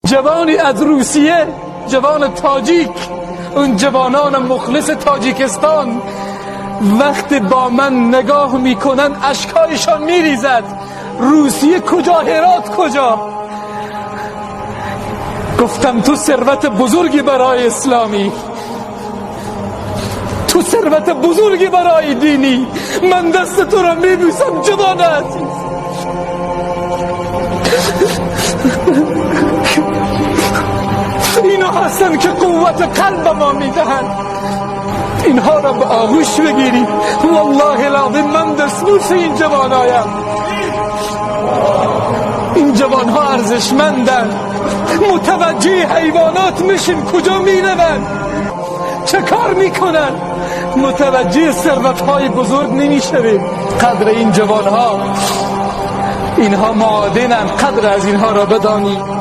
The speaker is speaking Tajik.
Ҷавоне аз Русия, ҷавони тоҷик, он ҷавонони мухлиси Тоҷикистон вақте бо ман нигоҳ мекунанд, ашкҳояшон мерезад. Русия куҷо, Ҳирот куҷо? Гуфтам: ту сарвати бузурге барои исломӣ, ту сарвати бузурге барои динӣ. Ман дасти туро мебӯсам, ҷавони азиз. Инҳо ҳастанд, ки қуввати қалб ба мо медиҳанд. Инҳоро ба оғӯш бигиред. Валлоҳи алазим, ман дастбӯси ин ҷавоноям. Ин ҷавонҳо арзишманданд. Мутаваҷҷеҳи ҳайвонот мешем, куҷо мераванд, чӣ кор мекунанд. Мутаваҷҷеҳи сарватҳои бузург намешавем. Қадри ин ҷавонҳо, инҳо маъодинанд, қадр аз инҳоро бидонем.